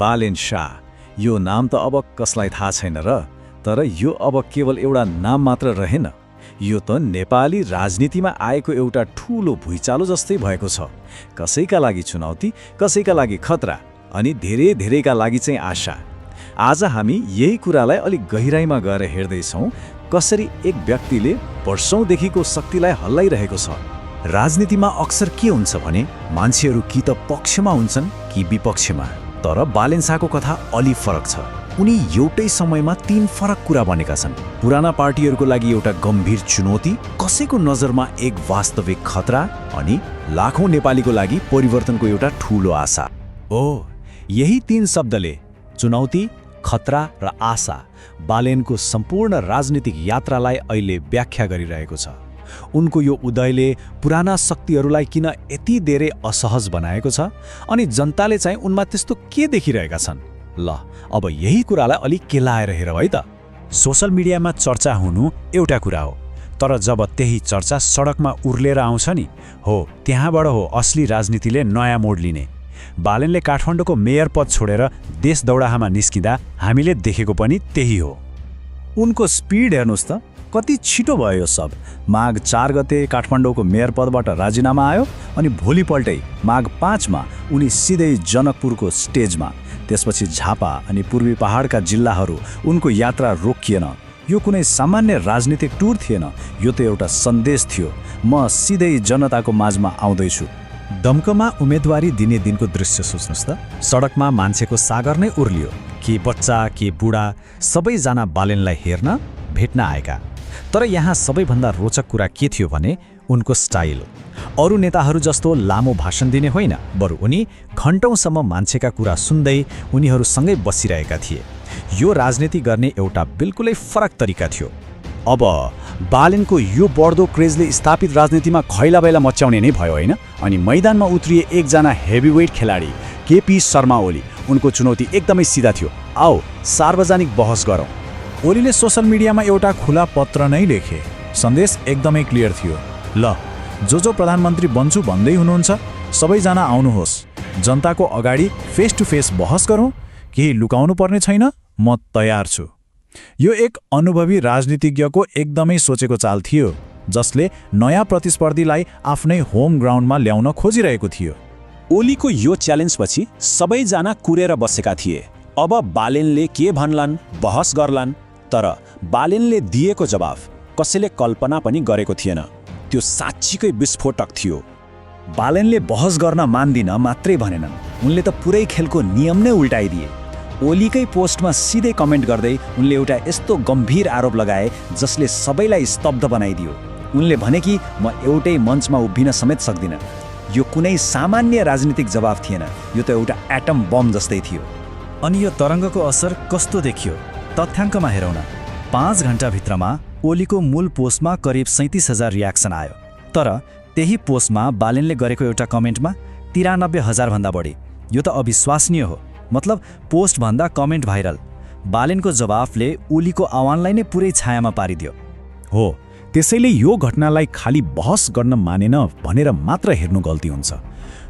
बालेन शाह। यो नाम त अब कसलाई थाहा छैन र, तर यो अब केवल एउटा नाम मात्र रहेन। यो त नेपाली राजनीतिमा आएको एउटा ठूलो भुइँचालो जस्तै भएको छ। कसैका लागि चुनौती, कसैका लागि खतरा, अनि धेरैका लागि चाहिँ आशा। आज हामी यही कुरालाई अलिक गहिराइमा गएर हेर्दैछौँ, कसरी एक व्यक्तिले वर्षौंदेखिको शक्तिलाई हल्लाइरहेको छ। राजनीतिमा अक्सर के हुन्छ भने मान्छेहरू कि त पक्षमा हुन्छन् कि विपक्षमा। तर बालेन शाहको कथा अलि फरक छ। उनी एउटै समयमा 3 फरक कुरा बनेका छन्। पुराना पार्टीहरूको लागि एउटा गम्भीर चुनौती, कसैको नजरमा एक वास्तविक खतरा, अनि लाखौं नेपालीको लागि परिवर्तनको एउटा ठूलो आशा। यही 3 शब्दले, चुनौती, खतरा र आशा, बालेनको सम्पूर्ण राजनीतिक यात्रालाई अहिले व्याख्या गरिरहेको छ। उनको यो उदयले पुराना शक्तिहरूलाई किन यति धेरै असहज बनाएको छ, अनि जनताले चाहिँ उनमा त्यस्तो के देखिरहेका छन्? ल, अब यही कुरालाई अलिक केलाएर हेरौँ है त। सोशल मिडियामा चर्चा हुनु एउटा कुरा हो, तर जब त्यही चर्चा सडकमा उर्लेर आउँछ नि, त्यहाँबाट हो असली राजनीतिले नयाँ मोड लिने। बालेनले काठमाडौँको मेयर पद छोडेर देश दौडाहामा निस्किँदा हामीले देखेको पनि त्यही हो। उनको स्पिड हेर्नुहोस् त, कति छिटो भयो यो सब। माघ 4 गते काठमाडौँको मेयर पदबाट राजीनामा आयो, अनि भोलिपल्टै माघ 5 मा उनी सिधै जनकपुरको स्टेजमा। त्यसपछि झापा अनि पूर्वी पहाडका जिल्लाहरू उनको यात्रा रोकिएन। यो कुनै सामान्य राजनीतिक टुर थिएन, यो त एउटा सन्देश थियो, म सिधै जनताको माझमा आउँदैछु। दमकमा उम्मेदवारी दिने दिनको दृश्य सोच्नुहोस् त। सडकमा मान्छेको सागर नै उर्लियो, के बच्चा के बुढा, सबैजना बालेनलाई हेर्न भेट्न आएका। तर यहाँ सबैभन्दा रोचक कुरा के थियो भने उनको स्टाइल। अरू नेताहरू जस्तो लामो भाषण दिने होइन, बरु उनी घण्टौँसम्म मान्छेका कुरा सुन्दै उनीहरूसँगै बसिरहेका थिए। यो राजनीति गर्ने एउटा बिल्कुलै फरक तरिका थियो। अब बालेनको यो बढ्दो क्रेजले स्थापित राजनीतिमा खैलाबैला मच्याउने नै भयो होइन। अनि मैदानमा उत्रिए एकजना हेभीवेट खेलाडी केपी शर्मा ओली। उनको चुनौती एकदमै सिधा थियो, आओ सार्वजनिक बहस गरौँ। ओलीले सोशल मिडियामा एउटा खुला पत्र नै लेखे। सन्देश एकदमै क्लियर थियो, ल जो प्रधानमन्त्री बन्छु भन्दै हुनुहुन्छ, सबैजना आउनुहोस्, जनताको अगाडि फेस टु फेस बहस गरौँ, केही लुकाउनु पर्ने छैन, म तयार छु। यो एक अनुभवी राजनीतिज्ञको एकदमै सोचेको चाल थियो, जसले नयाँ प्रतिस्पर्धीलाई आफ्नै होम ग्राउन्डमा ल्याउन खोजिरहेको थियो। ओलीको यो च्यालेन्जपछि सबैजना कुरेर बसेका थिए। अब बालेनले के भन्लान्, बहस गर्लान्। तर बालेनले दिएको जवाफ कसैले कल्पना पनि गरेको थिएन। त्यो साँच्चीकै विस्फोटक थियो। बालेनले बहस गर्न मान्दिन मात्रै भनेनन्, उनले त पुरै खेलको नियम नै उल्टाइदिए। ओलीकै पोस्टमा सिधै कमेन्ट गर्दै उनले एउटा यस्तो गम्भीर आरोप लगाए जसले सबैलाई स्तब्ध बनाइदियो। उनले भने कि म एउटै मञ्चमा उभिन समेत सक्दिनँ। यो कुनै सामान्य राजनीतिक जवाफ थिएन, यो त एउटा एटम बम जस्तै थियो। अनि यो तरङ्गको असर कस्तो देखियो? तथ्याङ्कमा हेरौँ न। 5 घण्टाभित्रमा ओलीको मूल पोस्टमा करिब 37,000 रियाक्सन आयो। तर त्यही पोस्टमा बालेनले गरेको एउटा कमेन्टमा 93,000 भन्दा बढी। यो त अविश्वसनीय हो। मतलब पोस्टभन्दा कमेन्ट भाइरल। बालेनको जवाफले ओलीको आह्वानलाई नै पुरै छायामा पारिदियो। त्यसैले यो घटनालाई खाली बहस गर्न मानेन भनेर मात्र हेर्नु गल्ती हुन्छ।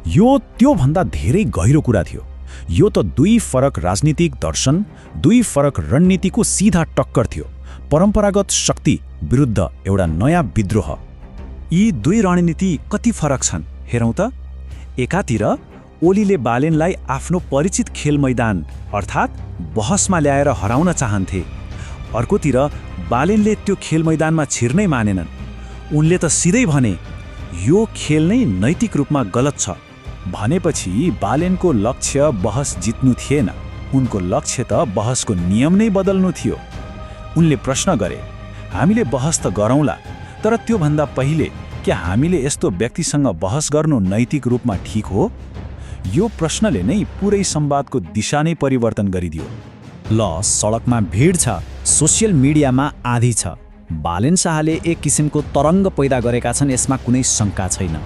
यो त्योभन्दा धेरै गहिरो कुरा थियो। यो त 2 फरक राजनीतिक दर्शन, 2 फरक रणनीतिको सिधा टक्कर थियो। परम्परागत शक्ति विरुद्ध एउटा नयाँ विद्रोह। यी 2 रणनीति कति फरक छन् हेरौँ त। एकातिर ओलीले बालेनलाई आफ्नो परिचित खेल मैदान अर्थात् बहसमा ल्याएर हराउन चाहन्थे। अर्कोतिर बालेनले त्यो खेल मैदानमा छिर्नै मानेनन्। उनले त सिधै भने यो खेल नै नैतिक रूपमा गलत छ। भनेपछि बालेनको लक्ष्य बहस जित्नु थिएन, उनको लक्ष्य त बहसको नियम नै बदल्नु थियो। उनले प्रश्न गरे, हामीले बहस त गरौँला, तर त्योभन्दा पहिले के हामीले यस्तो व्यक्तिसँग बहस गर्नु नैतिक रूपमा ठिक हो? यो प्रश्नले नै पुरै संवादको दिशा नै परिवर्तन गरिदियो। ल, सडकमा भिड छ, सोसियल मिडियामा आधी छ। बालेन शाहले एक किसिमको तरङ्ग पैदा गरेका छन्, यसमा कुनै शङ्का छैन।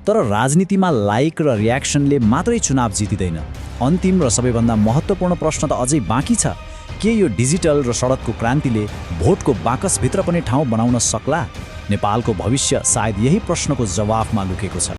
तर राजनीतिमा लाइक र रियाक्सनले मात्रै चुनाव जितिँदैन। अन्तिम र सबैभन्दा महत्त्वपूर्ण प्रश्न त अझै बाँकी छ। के यो डिजिटल र सडकको क्रान्तिले भोटको बाकसभित्र पनि ठाउँ बनाउन सक्ला? नेपालको भविष्य सायद यही प्रश्नको जवाफमा लुकेको छ।